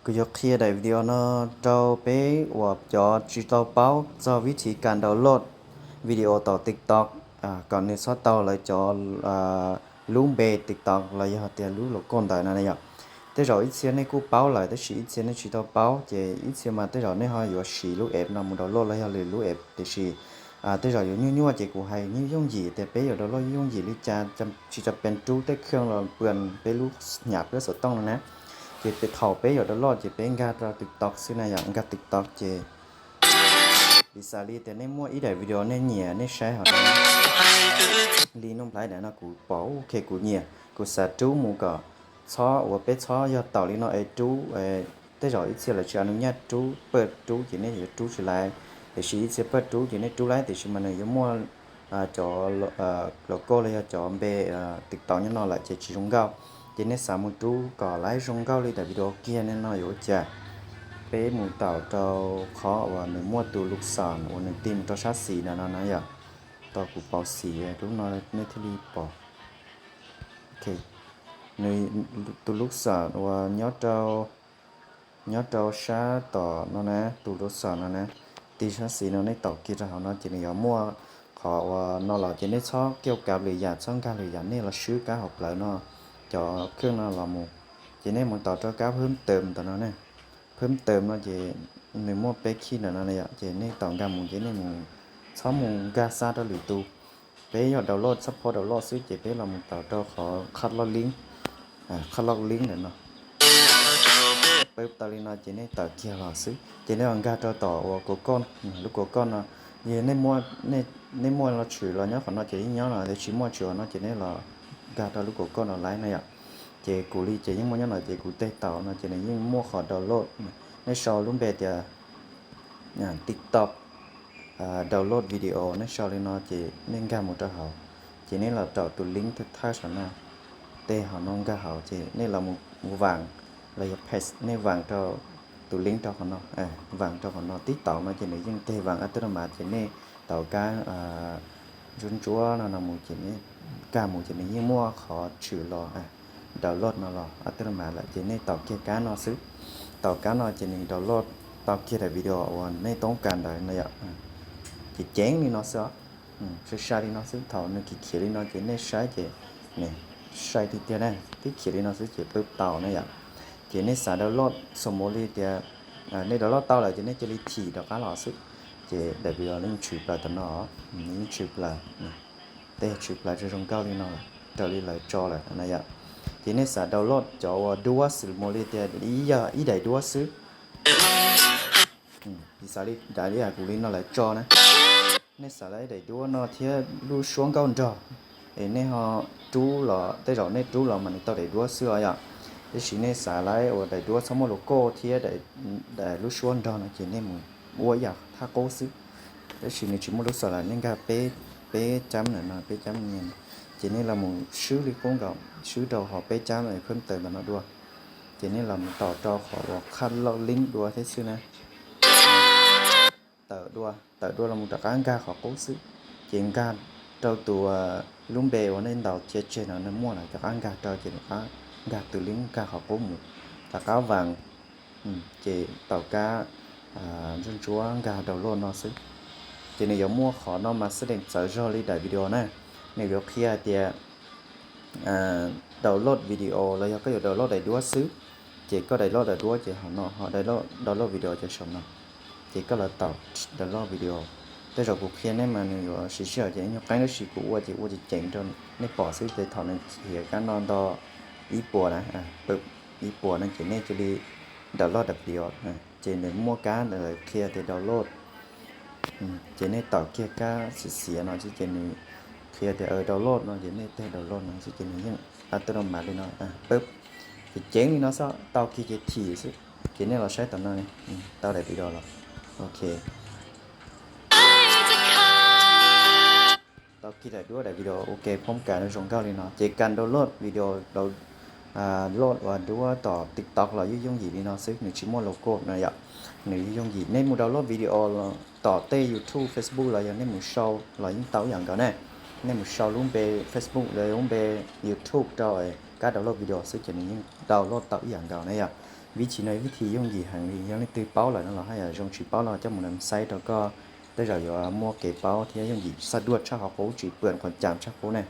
Kuv yuav qhia daim video no rau peb uas cov tsis tau paub txog vib thi kas download video tom TikTok, kom nws txhob tau lawv cov lub npe TikTok los yog tias lub logo ntawd no yom. Tej zaum ib txhia nej kuj paub lawm tab sis ib txhia nej tsis tau paub, ces ib txhia mas tej zaum nej ho yuav siv lub app no mus download los yog lwm lub app, tiam sis tej zaum yuav nyuaj nyuaj ces kuv hais yooj yim tias peb yuav download yooj yim li cas, tsis tas pes rub tej khaj los pw peb lub hnyav peb xov tooj no na. Ces thaum peb yuav download ces peb nkag rau TikTok xwb na yom, nkag TikTok ces piv xam li tias nej muaj ib daim video nej nyiam nej saib hov li Nuj Nplhaib daim no kuv pom, ok, kuv nyiam, kuv xav rub mus kom txhob uas peb txhob yog taum li no es rub, tej zaum ib txhia lawv tsis a nws nyaj rub, pawj rub ces nej yuav rub tsis laiv, tiam sis ib txhia pawj rub ces nej rub laiv, tiam sis mas nws yuav muaj cov logo los yog cov npe TikTok nyob no lawm ces tsis zoo nkauj. Ces nej xav mus rub kom laiv zoo nkauj li daim video kiag no yog ua cas? Peb mus taum rau qhov uas nws muaj tus lub xas uas nws ti mus rau sab xis no no na yom. Tos kuv pauv xim lub no nej thiaj li pom. Ok, nws tus lub xas uas nyob rau sab tom no na, tus lub xas no na, ti sab xis no nej taum kiag rau hauv no ces nws yuav muaj qhov uas no los ces nej txhob kiaj kav lwm yam, txhob nkag lwm yam, nej los swb kab hauv plawv no, cov khaj no los mus. Ces nej mus taum rau kab phab tawm ntawm no na, phab tawm no ces nws muaj peb khib ntawm no yom, ces nej taum nkag mus ces nej mus, txhob mus nkag xa rau lwm tus. Peb yog download, txhob phob download xwb ces peb los mus taum rau qhov qhab loj lib, qhab loj lib ntawm no. Peb tau li no ces nej tawm kiag los xwb ces nej los nkag rau tom uas kaus koj, lub kaus koj no. Yog nej muaj los tshwm los nyob qhov no ces yeej nyob no, tiam sis tsis muaj tshwm qhov no ces nej los nkag rau lub kaus koj no laiv na yom. Ces kuv li ces yeej muaj nyob no ces kuv tej taum no ces nws yeej muaj qhov download. Nej sau lub npe tias TikTok download video, nej sau li no ces nej nkag mus rau hauv, ces nej los rau tus link thawj thawj saum no, tej hauv no nkag hauv ces nej los mus vaam los yog paste, nej vaam rau tus link rau qhov no, vaam rau qhov no, tib taum no ces nws yeej teg vaam ab tub rau mas ces nej taum kab ntsuab ntsuab no no mus ces nej nkag mus ces nws yeej muaj qhov tshwm los download no los ab tub rau mas lawm ces nej taum kiag kab no xwb. Taum kab no ces nws download tau kiag daim video uas nej toob kas ntawd no yom. Ces ceev li no xwb, sai sai li no xwb, thaum nws khiav khiav li no ces nej saib ces sai tiag tiag na, tib khiav li no xwb ces peb tau na yom. Ces nej xav download, xam mus li tias nej download tau lawm ces nej cia li thim rov qab los xwb, ces daim video yeej tshwm plaws tam no, yeej tshwm plaws, tej tshwm plaws zoo zoo nkauj li no, raws li lawv tso lawm na yom. Ces nej xav download cov uas duab xwb mus li tias ib yam, ib daim duab xwb, piv xam li daim li kuv li no lawv tso na, nej xav lawv ib daim duab no thiab lub suab nkauj nrog, es nej ho rub los, tej zaum nej rub los mas nws tau daim duab xwb os yom. Tab sis nej xav lawv uas daim duab txhob muaj logo thiab lub suab nrog no ces nej mus ua ib yam thaj qub xwb. Tab sis nws tsis muaj lub xas lawm, nej nkag peb, peb cab ntawm no, peb cab, ces nej los mus swb li qub nkaus, swb rau hauv peb cab phab tawm ntawm no dua, ces nej los mus taum rau qhov uas qhaj loj lib dua thiab xwb na. Tawm dua, tawm dua los mus rov qab nkag qhov qub xwb, ces nkag rau tus lub npe uas nej ntaus cia tseg no nws muaj lawm, rov qab nkag rau ces rov qab nkag tus lib nkag qhov qub mus, rov qab vaam, ces taum kab ntsuab ntsuab nkag download no xwb. Ces nws yuav muaj qhov no mas xab dees txawv zog li daim video na, nws yuav qhia hais tias download video los yog koj yuav download daim duab xwb, ces koj download daim duab ces hauv no, ho download video ces saum no, ces koj los taum download video. Tej zaum kuv qhia nej mas nws yuav siv sij hawm ces nyuaj qeeb, tab sis kuv ua ces ua ceev ceev rau nej pom xwb, ces thaum nws hiav kab no nto ib puas na, ib puas no ces nej cia li download daim video, ces nws muaj kab ntawd qhia tias download, ces nej taum kiag kab xiav xiav no xwb ces nws qhia tias download no ces nej teg download no xwb ces nws yeej ab tub rau mas li no, ces ceev li no xwb, tau kiag ces thim xwb. Ces nej los saib tom no, tau daim video los, ok. Tau kiag daim duab daim video, ok, phoob kas zoo nkauj li no. Ces kas download video, download uas duab tom TikTok los yeej yooj yim li no xwb, nws tsis muaj logo no yom. Nws yeej yooj yim, nej mus download video tom tej YouTube, Facebook los yog nej mus sau los yeej tau ib yam nkaus na. Nej mus sau lub npe Facebook los lub npe YouTube rau kab download video xwb ces nws yeej download tau ib yam nkaus na yom. Vib thim no vib thim yooj yim heev li, yog leej twg paub lawm no los haj yam zoo, tsis paub los coj mus nab xaib rau koj, tej zaum yuav muaj kev paub thiab yooj yim xaj duaj tshaj qhov qub, tsis pw qhov cam tshaj qub ne.